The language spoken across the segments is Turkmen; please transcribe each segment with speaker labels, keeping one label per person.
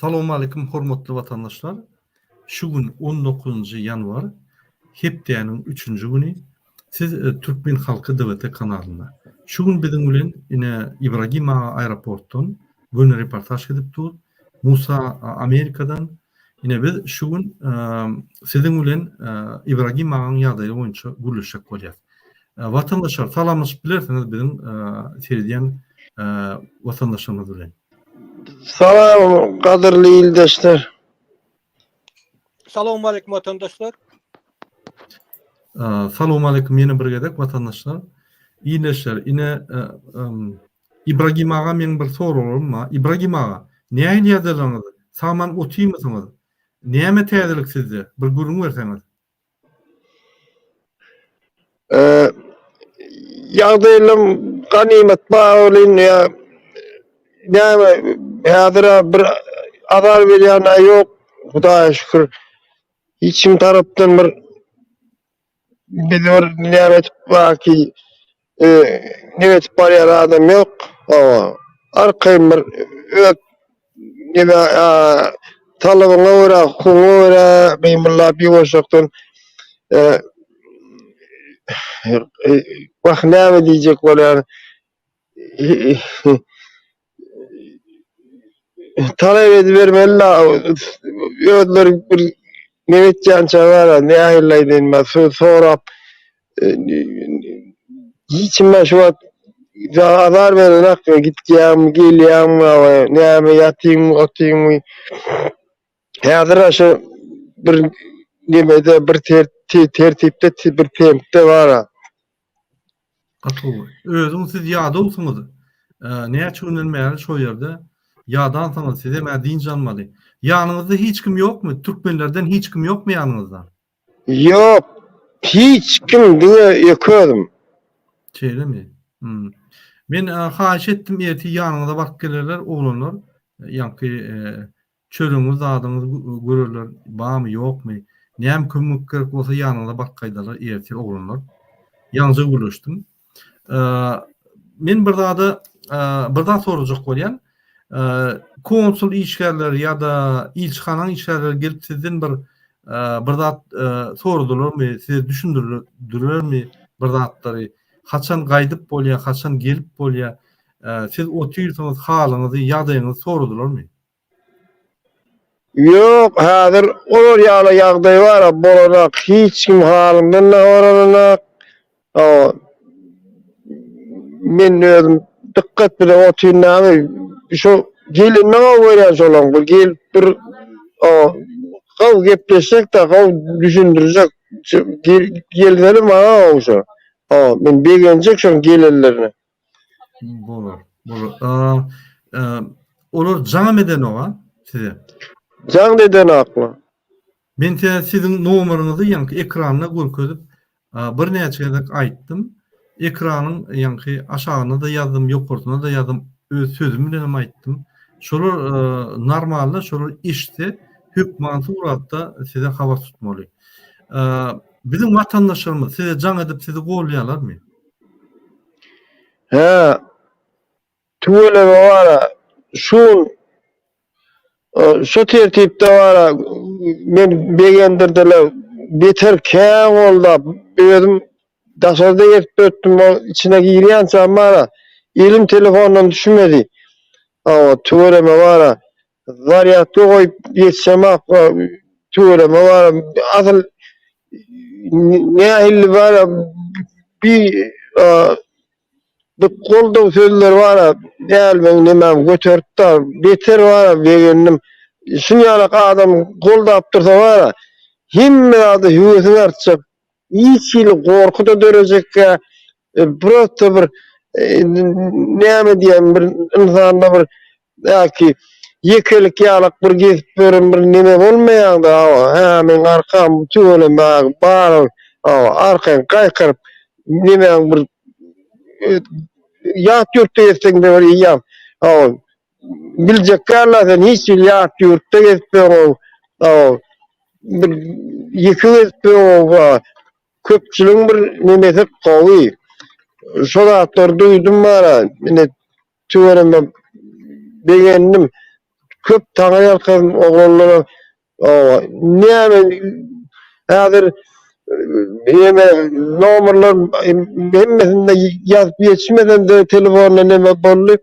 Speaker 1: Salowmaleýkim hormatly watandaşlar! Şu gün on dokuzynjy ýanwar, hepdäniň üçünji güni. Siz Türkmen Halky DVT kanalynda. Şu gün biziň bilen ine Ibragim aga aeroportdan göni reportaž gidip dur. Musa Amerikadan. Ine biz şu gün siziň bilen Ibragim agaň ýagdaýy boýunça gürleşjek bolýas. Watandaşlar salamlaşyp bilersiňiz biziň seredýän watandaşlarymyz bilen.
Speaker 2: Salam gadyrly ildeşler.
Speaker 3: Salowmaleýkim watandaşlar.
Speaker 1: Salowmaleýkim ýene bir gezek watandaşlar. Ildeşler ine Ibragim aga meň bir soraglarym bar. Ibragim aga nähili ýagdaýlaryňyz? Sagman otyrmysyňyz? Näme täzelik sizde? Bir gürrüň berseňiz.
Speaker 2: Ýagdaýlam ganymat bar welin ýa näme häzir-ä bir azar berýän-ä ýok, Hudaýa şükür. Hiç kim tarapdan bir bizi bir näme edip baki neme edip barýan adam ýok. Hawa, arkaýyn bir öz neme talabyňa görä, hukugyňa görä gymyldap ýuwaşjakdan wah näme diýjek bolýan talap edibermeli-la özleri bir neme etýänçä bar-a nähili aýdaýyn ben sorap hiç kim şu wagt azar berenak gitýäňmi gelýäňmi näme ýatyňmy otyňmy häzir şu bir nemede bir tertipde bir tempde bar-a.
Speaker 1: Gaty gowy. Özüň siz ýadawsyňyz. Näçe günden bäri şo ýerde ýadansyňyz, sizem-ä dynç almaly. Ýanyňyzda hiç kim ýokmy? Türkmenlerden hiç kim ýokmy ýanyňyzda?
Speaker 2: Ýok. Hiç kim, diňe ýeke özüm.
Speaker 1: Şeýlemi? Hmm. Men haýyş etdim ertir ýanyňyza baryp gelerler oglanlar. Ýaňky Çöregiňiz zadyňyz görerler barmy ýokmy näme kömek gerek bolsa ýanyňyza baryp gaýdarlar ertir oglanlar ýaňja gürleşdim men bir zada bir zat sorajak bolýan konsul işgärleri ýa-da ilçihanaň işgärleri gelip sizden bir bir zat soradylarmy size düşündirdilermi bir zatlary haçan gaýdyp bolýar haçan gelip bolýar siz otyrsyňyz halyňyzy ýagdaýyňyzy soradylarmy
Speaker 2: Ýok, häzir olar ýaly ýagdaý bar-a, bolanak, hiç kim halymdan-da horalanak. Hawa, men özüm dykgat bilen otyryn näme, şo gelenini gowy görýän şolaň, bir gelip bir gowy gepleşjek-de, gowy düşündirjek, gelseli maňa gowy şo. Hawa, men begenjek şoň gelenlerine.
Speaker 1: Bolar, bolar. Olar jaňam edenok-a size?
Speaker 2: Jaň da edenoklar.
Speaker 1: Men size siziň nomeriňizi ýaňky ekranda görkezip birnäçe gezek aýtdym. Ekranyň ýaňky aşagyna-da ýazdym, ýokarsyna-da ýazdym, öz sözüm bilenem aýtdym. Şolar normalny şolar eşitse hökman suratda size habar tutmaly. Biziň watandaşlarymyz size jaň edip sizi goldaýarlarmy?
Speaker 2: Hä, tüweleme bara, şu gün şu tertipde bara meni begendirdiler. Beter kän goldap, özüm daşarda gezip ötdüm, o içine girýänçäm bara elim telefondan düşmedi. Hawa, tüweleme bara, zarýadka goýup ýetişemok, tüweleme bara, asyl nähili bara bi bu goldaw sözleri bara däl meň nemäm göteripdi beter bara begendim. Şuny ýalak adam goldap dursa bara hemme zada höwesiň artjak. Hiç hili gorky-da dörejekkä, prosta bir näme diýen bir ynsanda bir belki ýekelik ýalak bir gezip ýören bir neme bolmaýaňda hawa, hä meň arkam tüweleme bar hawa arkaýyn gaýkyryp nemäň bir ýat ýurtda gezseňde bir eýýäm hawa biljek däl-ä sen hiç hili ýat ýurtda gezip ýöreň hawa bir ýeke gezip ýöreň köpçüligiň bir nemesi gowy şo zatlary duýdum bara ine tüweleme begendim. Köp taňryýalkasyn oglanlara. Hawa, näme häzir neme nomerler hemmesinde ýazyp ýetişmesem-de telefonda neme boldy.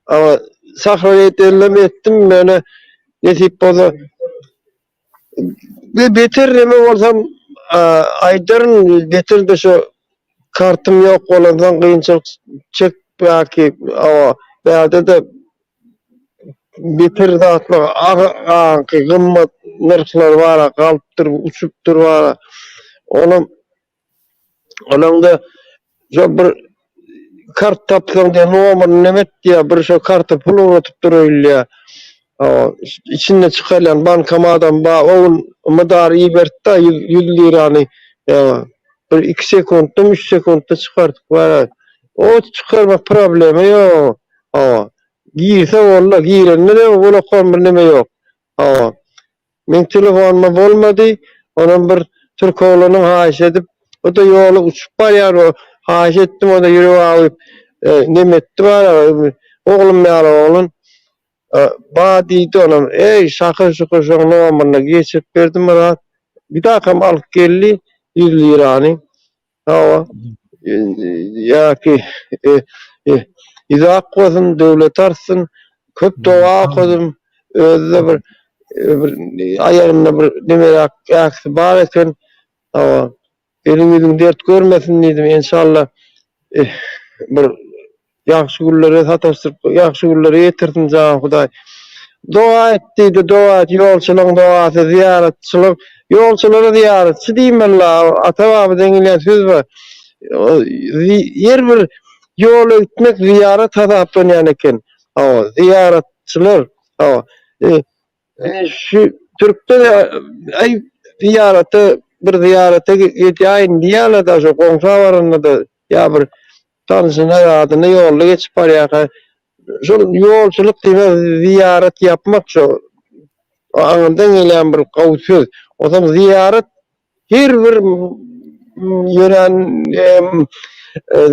Speaker 2: Hawa, sahraýat ellem etdim, ýöne nesip bolsa bir beter neme bolsam aýdaryn, beter-de şo kartym ýok bolansoň kynçylyk çek belki, hawa, bärde-de beter zatlar aňky gymmat nyrhlar bara galypdyr, uçupdyr bara. Onam onaňda şo bir kart tapsaň diýen nomerini neme et diýýär, bir şo karta pul ugratyp dur öýlýär. Içinde çykarýan bankomadam bar, o gün mydar ibertdi 100 lirany. Bir 2 sekuntda, 3 sekuntda çykardyk bara. O çykarmak problema ýok. Hawa. Girse boldy, girende-de ullakan bir neme ýok. Hawa. Meň telefonyma bolmady. Onam bir türk oglanyň haýyş edip, o-da ýoly uçup barýar, o haýyş etdim, o-da ýürek agyp, neme etdi bar, oglum ýaly oglan. Ba diýdi onam, eý, şakyr-şukur şoň nomeryna geçirip berdim bir zat. Bir dakam alyp geldi ýüz lirany. Hawa. Ýa-ki ýüzi ak bolsun, döwleti artsyn. Köp doga okadym. Özi-de bir bir aýagynda bir nemeräk äksi bar eken. Hawa. Eliň ýüzüň dert görmesin diýdim. Enşalla bir Ýagşy günlere sataşdyryp, ýagşy günlere ýetirsin jan Hudaý. Doga et diýdi, doga et, ýolçulaň dogasy, zyýaratçylyk, ýolçulara zyýaratçy diýmeli, ata-babadan gelýän söz bar. Her bir ýola gitmek zyýarat hasaplanýan eken. Hawa, zyýaratçylar, hawa. Şu türkde aý zyýarata bir zyýarata gidýäýin diýýärler-de, şo goňşa baranda-da ýa bir Tanşyna ýadyna ýolda geçip barýarka, şol ýolçulyk diýmek zyýarat ýapmak şo aňyrdan gelýän bir gowy söz. Onsoň zyýarat her bir ýörän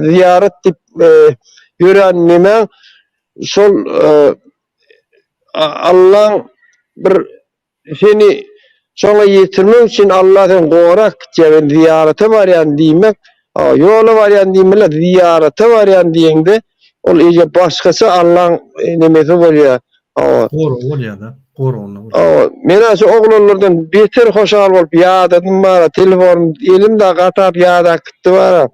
Speaker 2: zyýarat diýip ýörän nemäň şol Allaň bir Seni şoňa ýetirmek üçin Allah seni gorap gitýär, men zyýarata barýan diýmek, ýola barýan diýmeli, zyýarata barýan diýeňde, ol eýe başgaça Allaň nemesi bolýar.
Speaker 1: Goragy bolýar-da, goragynda
Speaker 2: bolýar. Men-ä şu oglanlardan beter hoşal bolup ýadadym bara, telefonym elimde gatap ýadap gitdi bara.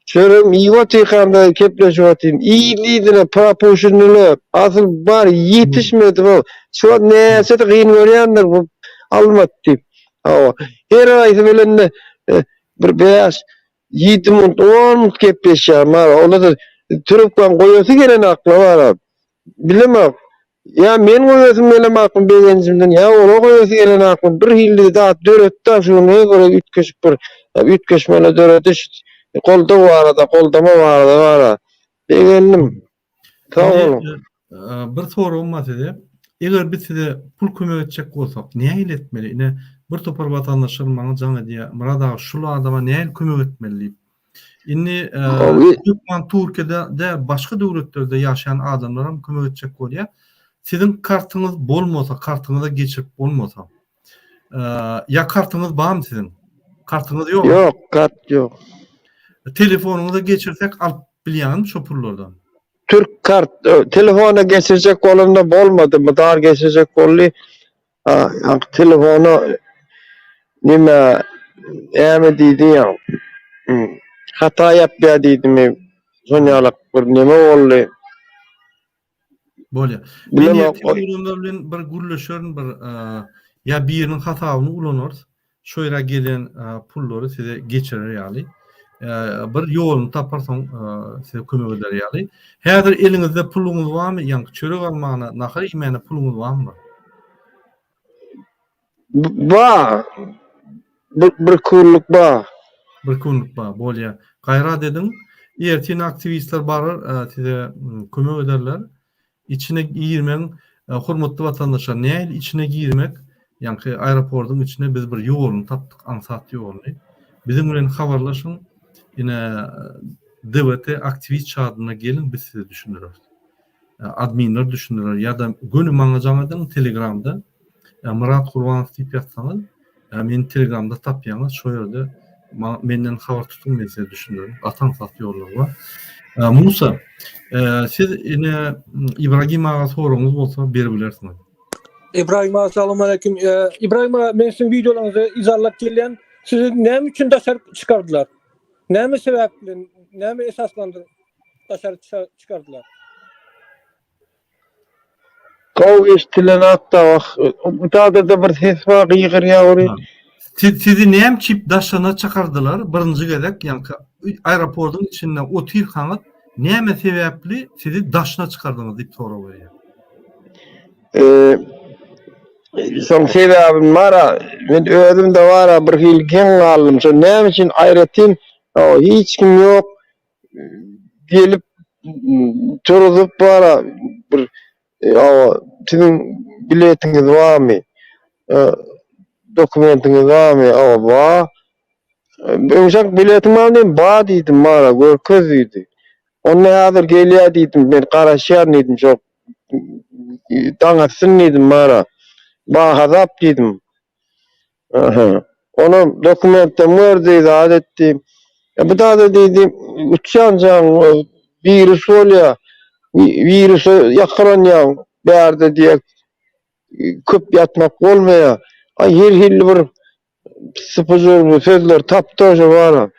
Speaker 2: Çöregimi iýip otyrkam-da kepleşip otyryn. Iýdi-iýdine propuşinile, asyl bar ýetişmedi bu. Şu wagt näçe-de kyn görýändir bu almat diýip. Hawa. Her haýsy bilen-de bir bäş, ýedi minut, on minut gepleşýän bar. Onda-da trubkany goýasy gelenokla bar. Bilemok. Ýa men goýasym gelemokmy begenjimden, ýa ola goýasy gelenokmy, bir hili zat döretdi-ä şu gün bir üýtgeşik bir üýtgeşmeli döredi şu goldaw barada, goldama barada bar-a. Begendim. Sag boluň.
Speaker 1: Bir soragym bar size. Eger biz size pul kömek etjek bolsak, nähili etmeli? Ine, bir topar watandaşlar maňa jaň edýär, Myrat aga, şul adama nähili kömek etmeli diýip. Indi hökman Türkiýede däl, başga döwletlerde ýaşaýan adamlar hem kömek etjek bolýar. Siziň kartyňyz bolmasa, kartyňyza geçirip bolmasa, ýa kartyňyz barmy siziň? Kartyňyz ýok?
Speaker 2: Ýok, kart ýok.
Speaker 1: Telefonyňyza geçirsek alyp bilýäňizmi şo pullardan?
Speaker 2: Türk kart, telefona geçirjek bolanda bolmady, mydar geçirjek boldy. Ýaňky telefona neme näme diýdi ýa hata ýapýa diýdimi şon ýalak bir neme boldy.
Speaker 1: Bolýa. Men ertir oglanlar bilen bir gürleşerin bir ýa biriniň hasabyny ulanarys. Şo ýere gelen pullary size geçirer ýaly. Bir ýoluny tapar soň size kömek eder ýaly. Häzir eliňizde puluňyz barmy? Ýaňky çörek almana, nahar iýmäne puluňyz barmy?
Speaker 2: Bar. Bir kunluk bar.
Speaker 1: Bir kunluk bar. Bolýar. Gaýrat ediň. Ertir aktiwistler barar, size kömek ederler. Içine girmegiň, hormatly watandaşlar, nähili içine girmek, ýaňky aeroportyň içine biz bir ýoluny tapdyk, aňsat ýoluny. Biziň bilen habarlaşyň, ine, DWT aktiwist çadyryna geliň, biz size düşündireris. Adminler düşündirer ýa-da göni maňa jaň ediň telegramda Myrat Gurbanow diýip ýazsaňyz meni telegramda tapýaňyz şo ýerde menden habar tutuň men size düşündirin gaty aňsat ýollary bar. Musa siz ine Ibragim aga soragyňyz bolsa beribilersiňiz.
Speaker 3: Ibrahim aga salam aleyküm. Ibrahim aga men siziň wideolaryňyzy yzarlap gelýän. Sizi näme üçin daşary çykardylar? Näme sebäp bilen, näme esaslandyryp daşary çykardylar?
Speaker 2: Gowy eşdilenok-da wah. Bu dada-da bir ses bar gygyrýar welin.
Speaker 1: Siz sizi näme üçin daşyna çykardylar birinji gezek ýaňky aeroportyň içinde otyrkaňyz näme sebäpli sizi daşyna çykardyňyz diýip sorag berýär.
Speaker 2: Şoň sebäbini bar-a, men özüm-de bar-a bir hili geň galdym. Şo näme üçin aýratyn hiç kim ýok gelip turuzyp bar-a bir siziň biletiňiz barmy, dokumentiňiz barmy, hawa bar. Öňşak biletiň barmy diýdim, bar diýdim, bar-a görkez diýdi. Onda häzir gelýär diýdim, men garaşýaryn diýdim, şo daň atsyn diýdim bara. Bahazap diýdim. Aha. Ona dokumentden gördi, zat etdi. E, bu da diýdi, uçýan jaň wirus bolýar. Wirusa ýakalanýaň bärde diýek. Köp ýatmak bolmaýar. Ay her hili bir Sypyjy sözler tapdy şo bara.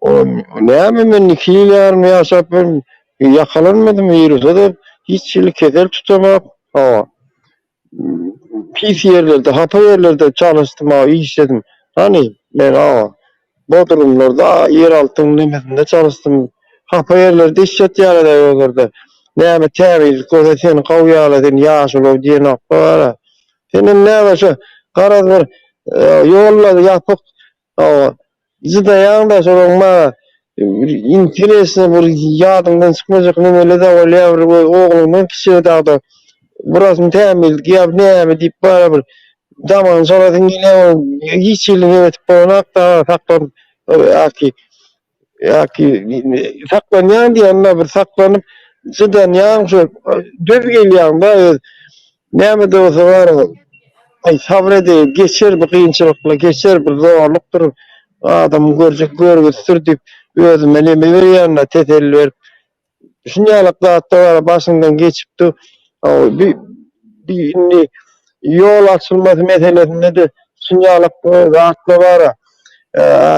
Speaker 2: O näme men iki ýyl ýarym ýaşap men ýakalanmadym wirusa-da hiç hili kesel tutamok. Hawa. Pis ýerlerde, hapa ýerlerde çalyşdym, hawa, işledim. Hany, men hawa, bodrumlarda, ýeraltyň nemesinde çalyşdym. Hapa ýerlerde işletýärler olarda. Näme tämizlik bolsa seni kowýarlar, sen ýaşuly diýenoklar bara. Senem näme şu garaz bir ýollar ýapyk jydaýaň-da şolaň maňa interesno bir ýadyňdan çykmajak nemele-de bolýar bir ogluňdan kiçi dagda burasyny tämizlik ýa näme diýip bara bir damagyny çalasyň gelýär hiç hili neme etip bolanok-da saklanyp ýa-ki Ýa-ki saklanýaň diýende bir saklanyp jydanýaň şu döz gelýäň-de öz näme-de bolsa bar aý sabyr edeýin geçer bu kynçylyklar geçer bir zorlukdyr adamyň görjek görgüsidir diýip özüme neme berýän-de teselli berip Şunýalak zatlar bar başyňdan geçipdi. Bi bi indi ýol açylmasy meselesinde-de şunýalak zatlar bar.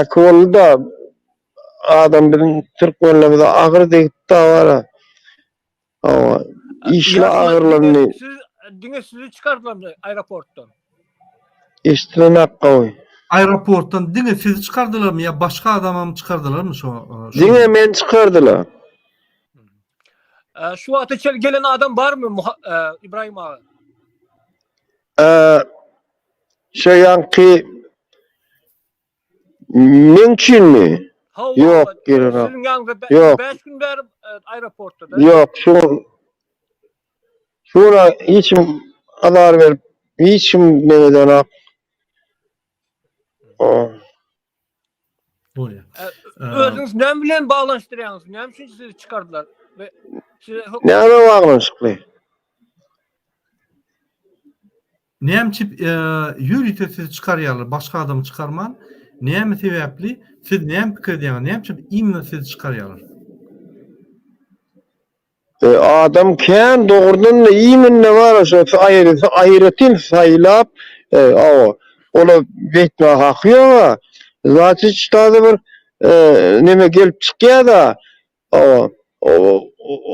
Speaker 2: Äki boldy-da adam biziň türkmenlerimize agyr degipdi bar. Hawa, işler agyrlandy.
Speaker 3: Siz diňe sizi çykardylarmy aeroportdan?
Speaker 2: Eşdilenak gowy.
Speaker 1: Aeroportdan diňe sizi çykardylarmy ýa başga adamam çykardylarmy şo?
Speaker 2: Diňe meni çykardylar.
Speaker 3: Şu wagta çenli gelen adam barmy Ibrahim aga?
Speaker 2: Şo ýaňky Meň üçinmi? Ýok, gelenok.
Speaker 3: Siziň ýanyňyzda
Speaker 2: Ýok.
Speaker 3: 5 gün bäri aeroportda da.
Speaker 2: Ýok, şu şu gün hiç kim azar berip, hiç kim men edenok.
Speaker 1: Bolýar.
Speaker 3: Özüňiz näme bilen baglanyşdyrýaňyz? Näme üçin sizi çykardylar? We
Speaker 2: size Näme baglanyşykly?
Speaker 1: Näme üçin ýörite sizi çykarýarlar, başga adamy çykarman? Näme sebäpli? Siz näme pikir edýäňiz? Näme üçin imенно sizi çykarýarlar?
Speaker 2: Adam kän dogrudan-da imенно bar şo aýry aýratyn saýlap awa ola beýtmäge haky ýoga. Znaçit ştada bir neme gelip çykýada Hawa.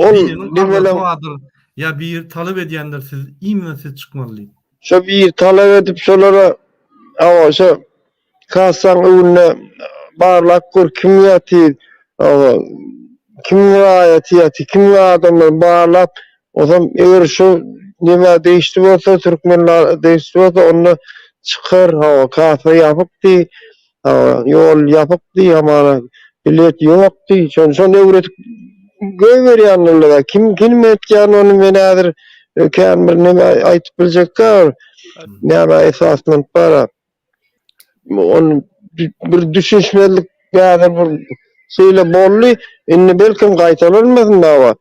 Speaker 2: Ol
Speaker 1: Biriniň bardyr ýa biri talap edýändir siz imенно siz çykmaly diýip.
Speaker 2: Şo biri talap edip şolara hawa şo kassaň öňünde barlap gör kim ýatyr hawa kimiň raýaty ýatyr kimiň adamlary barlap ozam eger şo nämä degişli bolsa türkmenler degişli bolsa onda çykar hawa kassa ýapyk diý Hawa, ýol ýapykdy, hamana bilet ýokdy. Şony şony öwredip goýberýändirler. Kim kim etýän ony men häzir e, kän bir neme aýdyp biljek däl. Näme esaslanyp bara. Ony bir düşünişmezlik häzir bir şeýle boldy. Indi belkim gaýtalanmasyn dawa.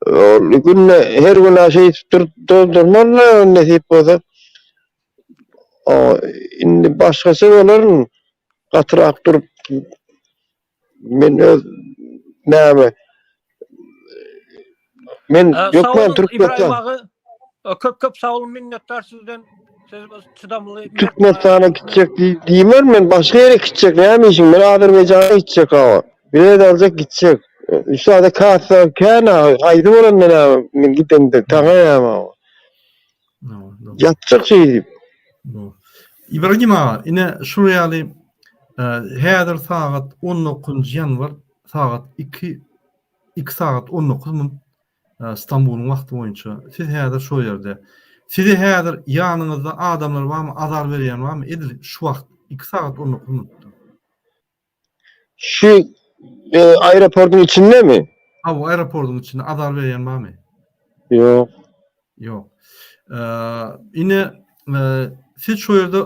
Speaker 2: Ol günde her gün şeýdip durup doldurmaly nesip bolsa. O indi başgaça bolaryn. Gatyrak durup men öz näme men
Speaker 3: Sag
Speaker 2: hökman
Speaker 3: boluň İbrahim
Speaker 2: Türkmenistan
Speaker 3: aga. Köp köp sag boluň minnetdar sizden. Siz çydamly mert
Speaker 2: Türkmenistana gitjek diýmerin men başga ýere gitjek näme işim men Azerbaýjana gitjek awa. Bilet aljak gitjek. Şu kassa kän haýsy bolan men men gidemde taňaýam awa. Ýatjak şeýdip.
Speaker 1: Ibragim aga, ine şu ýaly häzir sagat 19 ýanwar sagat 2 2 sagat 19 minut Stambulyň wagty boýunça. Siz häzir şo ýerde. Size häzir ýanyňyzda adamlar barmy, azar berýän barmy? Edil şu wagt 2 sagat 19 minutda.
Speaker 2: Şu e, aeroportyň içindemi?
Speaker 1: Hawa, aeroportyň içinde azar berýän barmy?
Speaker 2: Ýok.
Speaker 1: Ýok. Ine, siz şu ýerde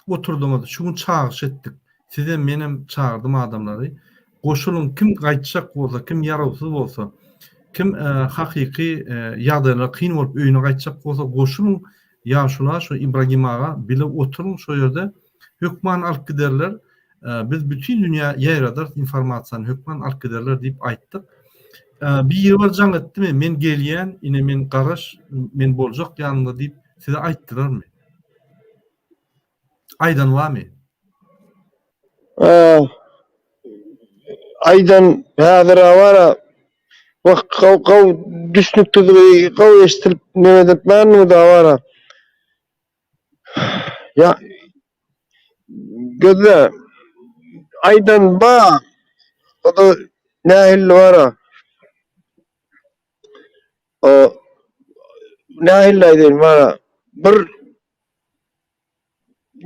Speaker 1: oturdyňyz, şu gün çagyryş etdik. Sizem, menem çagyrdym adamlary. Goşulyň, kim gaýtjak bolsa, kim ýarawsyz bolsa, kim hakyky ýagdaýlary kyn bolup öýüne gaýtjak bolsa, goşulyň ýaşula, şu Ibragim aga bile oturyň şo ýerde. Hökman alyp giderler. Biz bütin dünýä ýaýradarys informasiýany hökman alyp giderler diýip aýtdyk. Biri bir jaň etdimi, men gelýän, ine men garaş, men boljak ýanyňda diýip size aýtdylarmy? Aýdan barmy?
Speaker 2: Aýdan häzir bara wah gaw gaw düşnüksizligi gaw eşidilip neme edipmänmi da bara. Ýa gözle aýdan ba o-da nähilli bara o nähilli aýdaýyn bara bir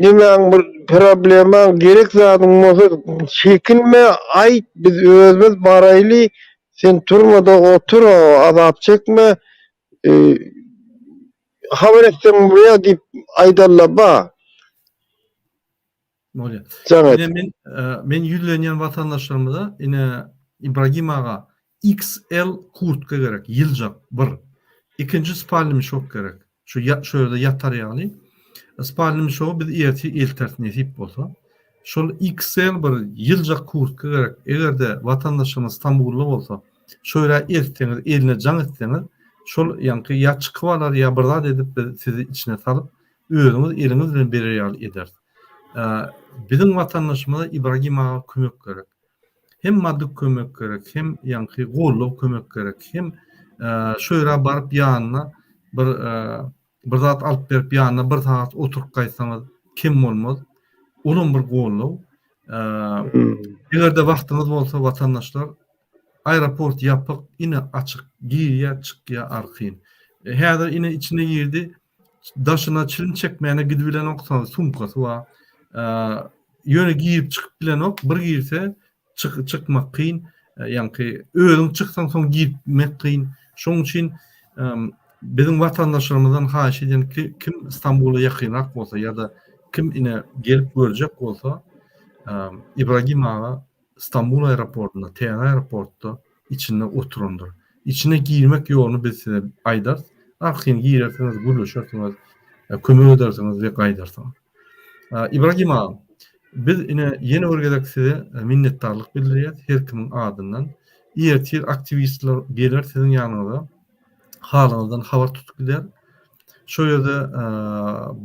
Speaker 2: nemäň bir problemaň gerek zadyň bolsa çekinme aýt biz özümiz baraýly sen turmada otur azap çekme Habar etseň bolýar diýip aýdalla ba.
Speaker 1: Bolýar.
Speaker 2: Jaň et.
Speaker 1: Ine men men ýüzlenýän watandaşlarymyza ine Ibragim aga XL kurtka gerek ýyljak bir. Ikinji spalny mişok gerek. Şu şu ýerde ýatar ýaly. Spalny mişogy biz ertir elteris nesip bolsa. Şol XL bir ýyljak kurtka gerek. Eger-de watandaşlarymyz Stambulda bolsa Şo ýere eltseňiz, eline jaň etseňiz, şol ýaňky ýa çykyp alar, ýa bir zat edip biz sizi içine salyp, özüňiz eliňiz bilen berer ýaly ederis. Biziň watandaşymyza Ibragim aga kömek gerek. Hem maddy kömek gerek, hem ýaňky goldaw kömek gerek, hem şo ýere baryp ýanyna bir Bir zat alyp berip ýanynda bir sagat oturyp gaýtsaňyz kem bolmaz. Olam bir goldaw. Eger-de wagtyňyz bolsa watandaşlar aeroport ýapyk, ine açyk, girýär, çykýar arkaýyn. Häzir ine içine girdi, daşyna çilim çekmäne gidibilenok, sumkasy bar. Ýöne girip çykyp bilenok, bir girse Çyk çykmak kyn. Ýaňky özüň çyksaň soň girmek kyn. Şonuň üçin biziň watandaşlarymyzdan haýyş edýän ki, kim Stambula ýakynrak bolsa ýa-da kim ine gelip görjek bolsa, Ibragim aga Stambul aeroportunda, täze aeroportda içinde oturandyr. Içine girmek ýoluny biz size aýdarys. Arkaýyn girersiňiz, gürleşersiňiz, kömek edersiňiz we gaýdarsyňyz. Ibragim aga, biz ine ýene bir gezek size minnetdarlyk bildirýäs her kimiň adyndan. Ertir aktiwistler geler siziň ýanyňyza, halyňyzdan habar tutup gider. Şo ýerde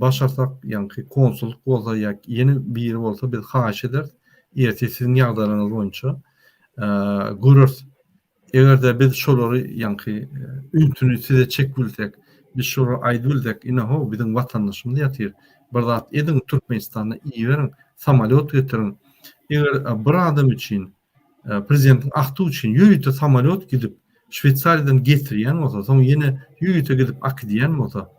Speaker 1: başarsak, ýaňky konsullyk bolsa ýa ýene biri bolsa biz haýyş ederis, ertir siziň ýagdaýlaryňyz boýunça göreris. Eger-de biz şolary ýaňky ünsüni size çekip bilsek, biz şolara aýdyp bilsek, ine how, biziň watandaşymyz ýatyr, bir zat ediň, Türkmenistana iberiň, samolýot getiriň. Eger bir adam üçin, prezidentiň agtygy üçin ýörite samolýot gidip, Şweýsariýadan getirýän bolsa, soň ýene ýörite gidip akidýän bolsa,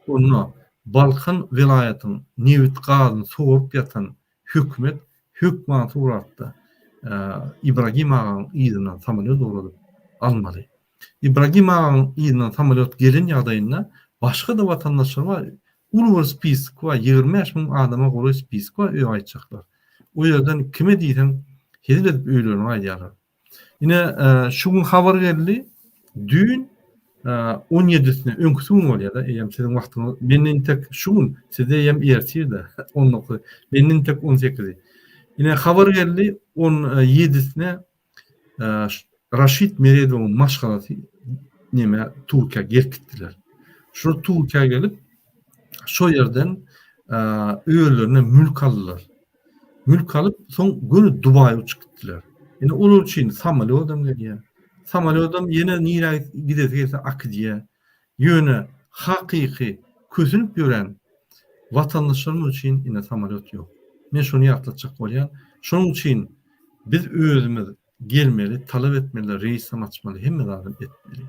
Speaker 1: onda Balkan welaýatyň nebit-gazyny sorup ýatan Hökümet hökman suratda Ibragim agaň yzyndan samolýot ugradyp almaly. Ibragim agaň yzyndan samolýot gelen ýagdaýynda başga-da watandaşlar bar, uly bir spisok bar, 25 mün adama golaý spisok bar öýe gaýtjaklar. O ýerden kime diýseň hezil edip öýlerine gaýdýarlar. Ine şu gün habar geldi. Düýn on ýedisine, öňküsi gün bolýar-da, eýýäm siziň wagtyňyz, menden intek şu gün, sizde eýýäm ertir-de, on dokuzy, menden intek on sekizi. Ine, habar geldi, on ýedisine Raşid Meredowyň maşgalasy neme Türkiýä gelip gitdiler. Şol Türkiýä gelip, şo ýerden özlerine mülk aldylar. Mülk alyp, soň göni Dubaýa uçup gitdiler. Indi olar üçin samolýodam gelýär. Samolýodam ýene nirä gidesi gelse akidýär. Ýöne hakyky kösenip ýören watandaşlarymyz üçin ine samolýot ýok. Men şony ýatlatjak bolýan. Şonuň üçin biz özümiz gelmeli, talap etmeli, reýsem açmaly, hemme zadam etmeli.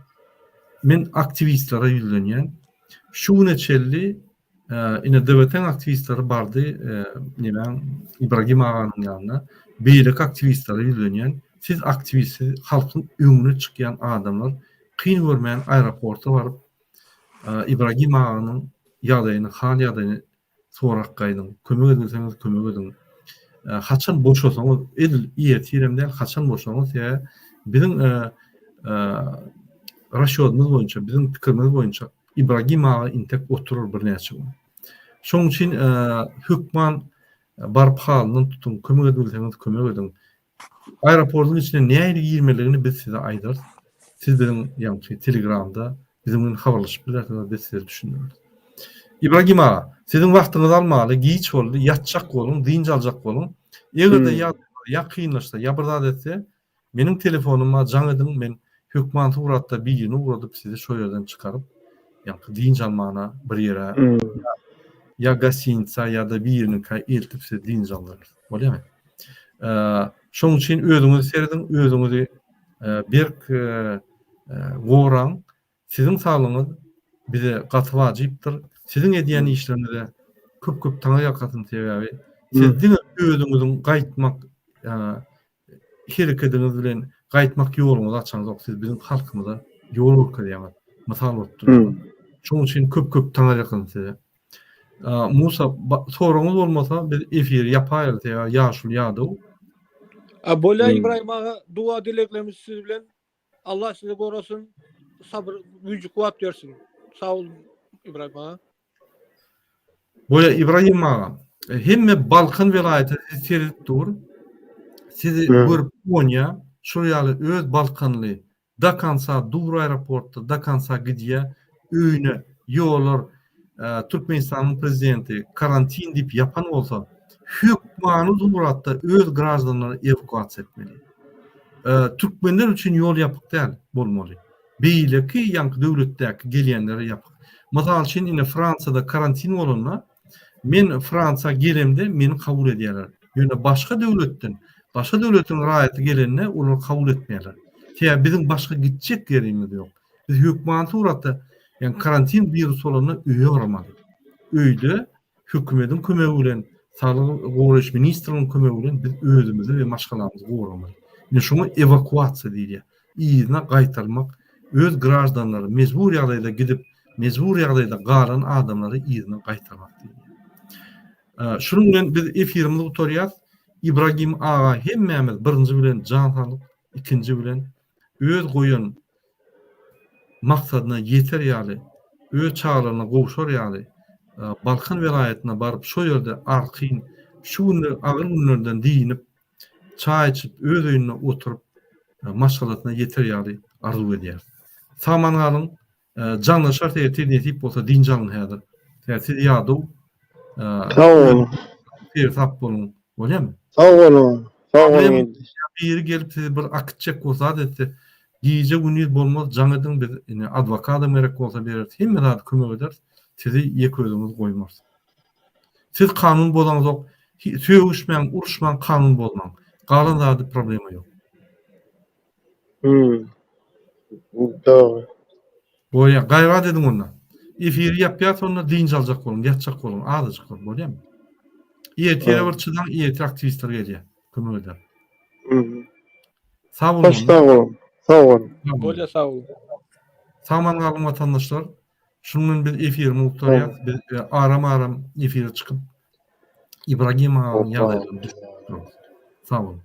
Speaker 1: Men aktiwistlere ýüzlenýän. Şu güne çenli Ine DWT-niň aktiwistleri bardy, nemäň Ibragim aganyň ýanyna. Beýleki aktiwistlere ýüzlenýän. Siz aktiwist, siz halkyň öňüne çykýan adamlar, kyn görmän aeroporta baryp, Ibragim aganyň ýagdaýyny, hal-ýagdaýyny sorap gaýdyň. Kömek edilseňiz kömek ediň. Haçan boşasaňyz, edil ertirem däl, haçan boşaňyz, sebäbi biziň rasýodymyz boýunça, biziň pikirimiz boýunça Ibragim aga intek oturar birnäçe gün. Şonuň üçin hökman baryp halyndan tutuň, kömek edibilseňiz kömek ediň. Aeroportyň içine nähili girmelidigini biz size aýdarys. Siz biziň ýaňky telegramda biziň bilen habarlaşyp bilersiňiz, biz size düşündireris. Ibragim aga, siziň wagtyňyzy almaly, giç boldy, ýatjak boluň, dynç aljak boluň. Eger-de ýagdaýlar ýakynlaşsa ýa bir zat etse, Meniň telefonyma jaň ediň men hökman suratda birini ugradyp sizi şo ýerden çykaryp ýaňky dynç almana bir ýere ýa gostinitsa ýa-da biriniňkä eltip sizi dynç aldyrarys. Bolýamy? Şoň üçin özüňizi serediň özüňizi berk goraň. Siziň saglygyňyz bize gaty wajypdyr. Siziň edýän işleriňize köp köp taňryýalkasyn sebäbi siz diňe özüňiziň gaýtmak herekediňiz bilen gaýtmak ýoluňyzy açaňzok siz biziň halkymyza ýol görkezýäňiz mysal bolup durýaňyz. Şonuň üçin köp köp taňryýalkasyn size. Musa soragyňyz bolmasa biz efiri ýapaýaly sebäbi ýaşuly ýadaw.
Speaker 3: A bolýa Ibrahim aga duwa dileglerimiz siz bilen Allah sizi gorasyn, sabyr, güýji kuwwat bersin. Sag boluň Ibrahim aga.
Speaker 1: Bolýa Ibrahim aga. Hemme Balkan welaýaty sizi seredip dur. Sizi görüp guwanýa. Şol ýaly öz Balkanly do konca dur aeroportda do konca gidýä öýüne ýolar Türkmenistanyň prezidenti karantin diýip ýapan bolsa hökmany suratda öz graždanlaryny ewakuasiýa etmeli. Türkmenler üçin ýol ýapyk däl bolmaly. Beýleki ýaňky döwletdäki gelýänlere ýapyk. Mysal üçin ine Fransiýada karantin bolanda men Fransiýa gelemde meni kabul edýärler. Ýöne başga döwletden, başga döwletiň raýaty gelende olar kabul etmeýärler. Sebäbi biziň başga gitjek ýerimiz ýok. Biz hökmany suratda ýagny karantin wirus bolanda öýe barmaly. Öýde hökümediň kömegi bilen, saglygy goraýyş ministrliginiň kömegi bilen biz özümizi we maşgalamyzy goramaly. Ine şoňa ewakuasiýa diýilýär. Yzyna gaýtarmak, öz graždanlary mejbur ýagdaýda gidip, mejbur ýagdaýda galan adamlary yzyna gaýtarmak diýilýär. Şunuň bilen biz efirimizi gutarýas. Ibragim aga hemmämiz birinji bilen jan saglyk, ikinji bilen öz goýan maksadyna ýeter ýaly, öz çagalaryna gowşar ýaly, Balkan welaýatyna baryp, şo ýerde arkaýyn şu günler agyr günlerden dynyp, çaý içip, öz öýünde oturyp, maşgalasyna ýeter ýaly arzuw edýäris. Sag-aman galyň, jaňlaşarys ertir nesip bolsa, dynç alyň häzir. Siz ýadaw.
Speaker 2: Sag boluň.
Speaker 1: Seresap boluň. Bolýamy?
Speaker 2: Sag boluň. Sag boluň.
Speaker 1: Biri gelip sizi bir akitjek bolsa zat etse, gije gündiz bolmaz jaň ediň biz ine adwokadam gerek bolsa bereris hemme zady kömek ederis sizi ýeke özüňiz goýmarys. Siz kanun bozaňzok sögüşmäň uruşmaň kanun bozmaň galan zady problema ýok.
Speaker 2: Hmm. Dogry.
Speaker 1: Bolýa, gaýrat ediň onda. Efiri ýapýas onda dynç aljak boluň, ýatjak boluň, azajyk bir, bolýamy? Ertire bir çydaň, ertir aktiwistler gelýär, kömek eder.
Speaker 2: Hmm.
Speaker 1: Sag boluň.
Speaker 2: Hoş sag boluň. Sag boluň.
Speaker 3: Bolýa sag boluň.
Speaker 1: Sag-aman galyň watandaşlar. Şunuň bilen biz efirimizi gutarýas. Biz e, aram-aram efire çykyp Ibragim aganyň ýagdaýlaryny düşündirip durarys. Sag boluň.